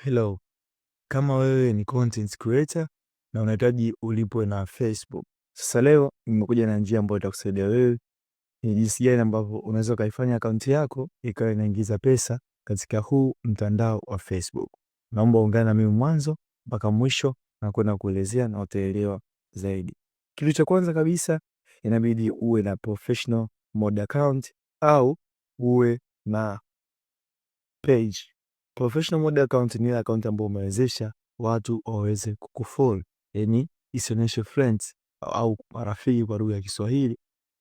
Hello, kama wewe ni content creator na unahitaji ulipwe na Facebook. Sasa leo nimekuja na njia ambayo itakusaidia wewe ni jinsi gani ambavyo unaweza ukaifanya akaunti yako ikawa inaingiza pesa katika huu mtandao wa Facebook. Naomba ungana na mimi mwanzo mpaka mwisho na kwenda kuelezea na utaelewa zaidi. Kitu cha kwanza kabisa inabidi uwe na professional mode account au uwe na page. Professional mode account ni ile account ambayo umewezesha watu waweze kukufollow, yani isionyeshe friends au marafiki kwa lugha ya Kiswahili,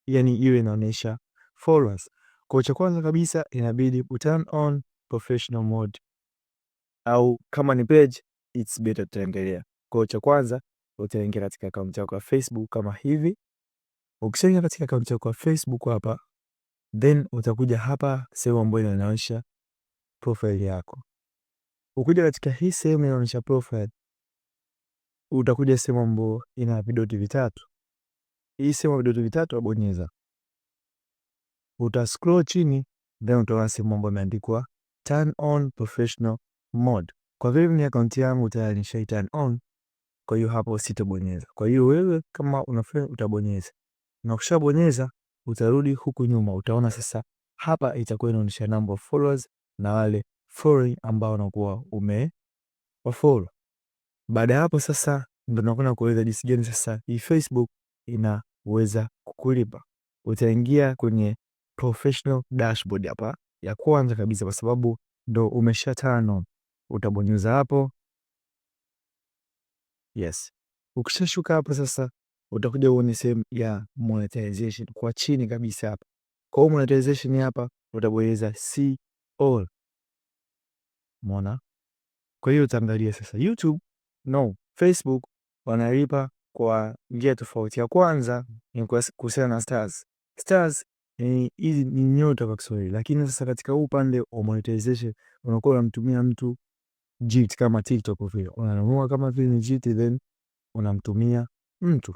yani iwe inaonyesha followers. Kwa cha kwanza kabisa inabidi u turn on professional mode au kama ni page it's better, tutaendelea. Kwa cha kwanza utaingia katika account yako ya Facebook kama hivi. Ukishaingia katika account yako ya Facebook hapa, then utakuja hapa sehemu ambayo inaonyesha profile yako. Ukija katika hii sehemu inaonyesha profile, utakuja sehemu ambayo ina vidoti vitatu. Hii sehemu ya vidoti vitatu wabonyeza, uta scroll chini, then utaona sehemu ambayo imeandikwa turn on professional mode. Kwa vile ni akaunti yangu tayari nishai turn on, kwa hiyo hapo sitabonyeza. Kwa hiyo wewe kama unafanya utabonyeza, na ukishabonyeza utarudi huku nyuma, utaona sasa hapa itakuwa inaonyesha number of followers na wale following ambao unakuwa ume wafollow. Baada ya hapo sasa ndo nakwenda kueleza jinsi gani sasa hii Facebook inaweza kukulipa. Utaingia kwenye professional dashboard hapa ya kwanza kabisa, kwa sababu ndo umesha turn on. Utabonyeza hapo, yes. Ukishashuka hapo sasa utakuja uone sehemu ya monetization kwa chini kabisa hapa. Kwa hiyo monetization hapa utabonyeza see all. Umeona? Kwa hiyo utaangalia sasa YouTube, no, Facebook wanalipa kwa njia tofauti. Ya kwanza ni kuhusiana na stars. Stars ni hizi ni nyota kwa Kiswahili, lakini sasa katika huu upande wa monetization unakuwa unamtumia mtu gift kama TikTok vile, unanunua kama vile ni gift then unamtumia mtu.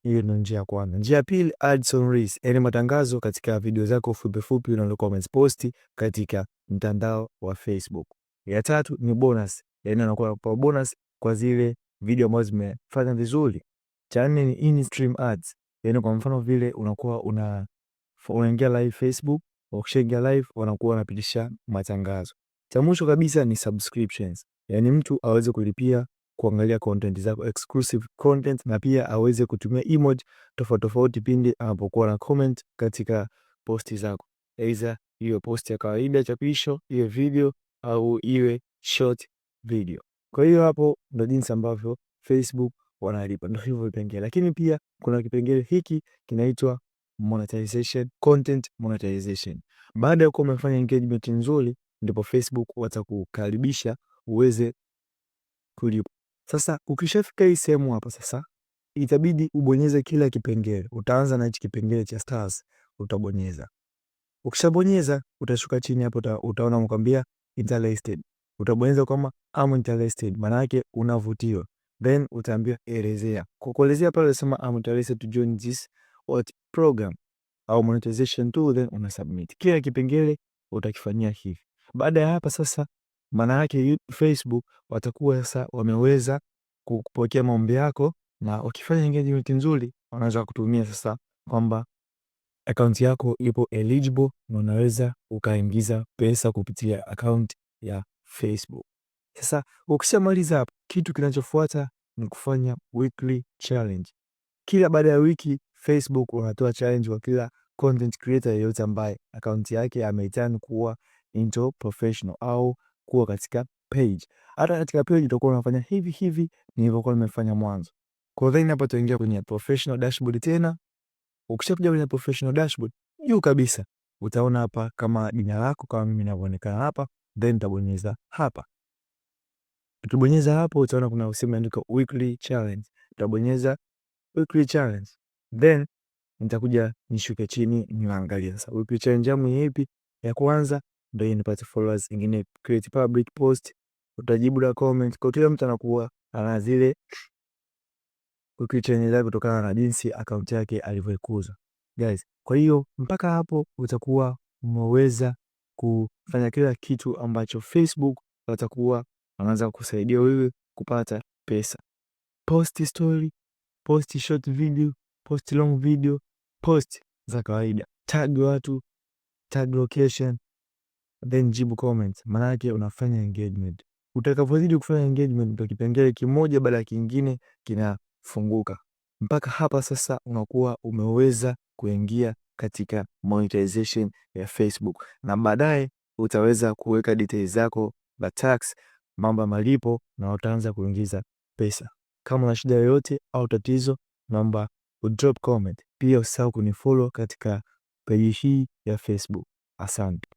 Hiyo ndio njia ya kwanza. Njia ya pili, ads on reels, yaani matangazo katika video zako fupi fupi unazokuwa umeziposti katika mtandao wa Facebook. Ya tatu ni bonus, yaani anakuwa anakupa bonus kwa zile video ambazo zimefanya vizuri. Cha nne ni in-stream ads, yaani kwa mfano vile unakuwa unaingia live Facebook, ukishaingia live wanakuwa wanapitisha matangazo. Cha mwisho kabisa ni subscriptions, yaani mtu aweze kulipia kuangalia content zako, exclusive content, na pia aweze kutumia emoji tofauti tofauti pindi anapokuwa na comment katika posti zako, aidha iwe posti ya kawaida chapisho, iwe video au iwe short video. Kwa hiyo hapo ndo jinsi ambavyo Facebook wanalipa, ndo hivyo vipengele. Lakini pia kuna kipengele hiki kinaitwa monetization, content monetization. Baada ya kuwa umefanya engagement nzuri, ndipo Facebook watakukaribisha uweze kulipa. Sasa ukishafika hii sehemu hapa sasa, itabidi ubonyeze kila kipengele. Utaanza na hichi kipengele cha stars, utabonyeza. Ukishabonyeza utashuka chini hapo, utaona mkwambia interested. Utabonyeza kama I'm interested, maana yake unavutiwa. Then utaambiwa elezea. Kwa kuelezea pale unasema I'm interested to join this what program au monetization tool, then una submit. Kila kipengele utakifanyia hivi. Baada ya hapa sasa, maana yake Facebook watakuwa sasa wameweza kupokea maombi yako, na wakifanya engagement nzuri, wanaweza kutumia sasa kwamba akaunti yako ipo eligible na unaweza ukaingiza pesa kupitia akaunti ya Facebook. Sasa ukishamaliza hapo, kitu kinachofuata ni kufanya weekly challenge. Kila baada ya wiki Facebook wanatoa challenge kwa kila content creator yeyote ambaye akaunti yake ameiturn kuwa into professional au kuwa katika page. Hata katika page utakuwa unafanya hivi hivi nilivyokuwa nimefanya mwanzo. Kwa hiyo hapa tuingia kwenye professional dashboard tena. Ukishakuja kwenye professional dashboard, juu kabisa utaona hapa kama jina lako kama mimi ninavyoonekana hapa, then utabonyeza hapa. Ukibonyeza hapo utaona kuna sehemu imeandikwa weekly challenge. Utabonyeza weekly challenge. Then nitakuja nishuke chini niangalie sasa weekly challenge yangu ni ipi? Ya kwanza ndio nipate followers, ingine create public post, utajibu na comment. Kwa kila mtu anakuwa ana zile weekly challenge zake kutokana na jinsi akaunti yake alivyoikuza. Guys, kwa hiyo mpaka hapo utakuwa umeweza kufanya kila kitu ambacho Facebook watakuwa wanaanza kusaidia wewe kupata pesa. Post story, post short video, post long video, post za kawaida, tag watu, tag location, then jibu comment. Maana yake unafanya engagement. Utakapozidi kufanya engagement, ndio kipengele kimoja baada ya kingine kinafunguka. Mpaka hapa sasa unakuwa umeweza kuingia katika monetization ya Facebook, na baadaye utaweza kuweka details zako za tax, mambo ya malipo, na utaanza kuingiza pesa. Kama una shida yoyote au tatizo, naomba udrop comment. Pia usisahau kunifollow katika page hii ya Facebook. Asante.